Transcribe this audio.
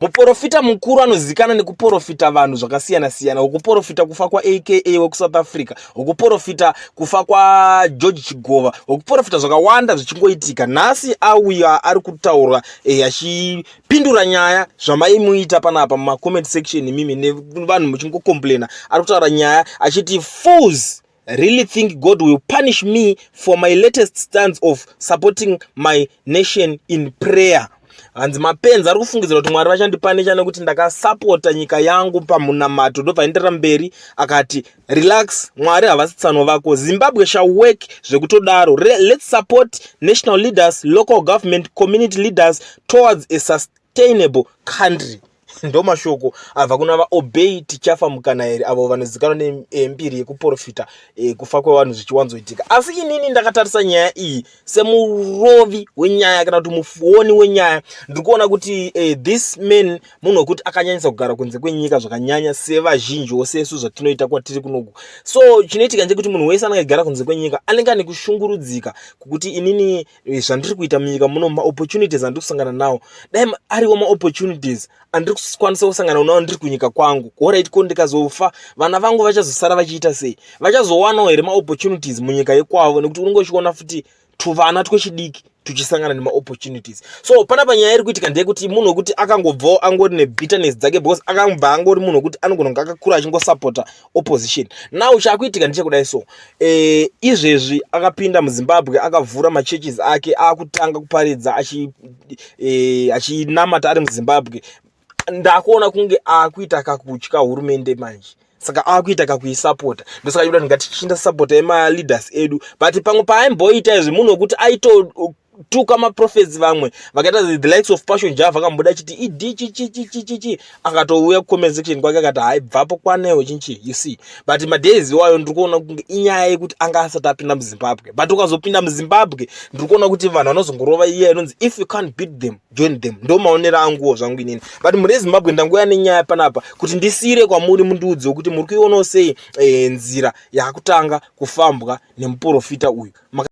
Muprofita mukuru anozivikanwa nekuprofita vanhu zvakasiyana-siyana, wekuprofita kufa kwaAKA wekuSouth Africa, wekuprofita kufa kwaGeorge Chigova, wekuprofita zvakawanda zvichingoitika. Nhasi auya ari kutaura achipindura nyaya zvamaimuita panapa mumacomment section imimi nevanhu muchingocomplaina. Ari kutaura nyaya achiti, "Fools really think God will punish me for my latest stance of supporting my nation in prayer." Hanzi mapenzi ari kufungidzira kuti Mwari vachandipanisha nekuti ndakasapota nyika yangu pamunamato. Ndobva enderera mberi akati, "Relax, Mwari havasi tsano vako. Zimbabwe shall work zvekutodaro. Let's support national leaders, local government, community leaders towards a sustainable country." Ndo mashoko abva kuna vaObey Tichafa Mukanaeri, avo vanozivikanwa nembiri yekuprofita kufa kwevanhu zvichiwanzoitika. Asi inini ndakatarisa nyaya iyi semurovi wenyaya kana kuti muoni wenyaya, ndiri kuona kuti this man munhu wekuti akanyanyisa kugara kunze kwenyika zvakanyanya, sevazhinjiwo sesu zvatinoita kwatiri kunoku. So chinoitika ndechekuti munhu wese anenge agara kunze kwenyika anenge ane kushungurudzika kukuti inini zvandiri kuita munyika muno, maopportunities andiri kusangana nawo, dai ariwo maopportunities andiri kukwanisa kusangana nawo ndiri kunyika kwangu. Alright, ko ndikazofa, vana vangu vachazosara vachiita sei? Vachazowanawo here maopportunities munyika yekwavo? Nekuti unenge uchiona futi tuvana twechidiki tuchisangana nemaopportunities. So panapa nyaya iri kuitika ndeyekuti munhu wekuti akangobvawo angori nebitterness dzake, because akangobva angori munhu wekuti anogona kunge akakura achingosapota opposition. Now chaakuitika ndechekudai so, izvezvi akapinda muZimbabwe, akavhura machurches ake, akutanga kuparidza achinamata ari muZimbabwe. Ndakuona kunge akuita kakutya hurumende manje, saka akuita kakuisapota. Ndosaka chikuda ndingati sapota yemaleaders edu. But pamwe paaimboita izvi, munhu wekuti aitotuka maprophets vamwe vakaita the likes of Passion Java, akamboda achiti id chichichichichichi, akatouya kucomment section kwake akati, "Hai, bvapo kwanewo chinchi." You see, but madays iwayo ndiri kuona kunge inyaya yekuti anga asati apinda muZimbabwe. But ukazopinda muZimbabwe, ndiri kuona kuti vanhu vanozongorova iya inonzi, "If you can't beat them, join them." Ndo maonero anguwo zvangu inini. But muri eZimbabwe, ndanguya nenyaya panapa kuti ndisiyire kwamuri, mundiudzewo kuti muri kuionawo sei nzira yakutanga kufambwa nemuprofita uyu.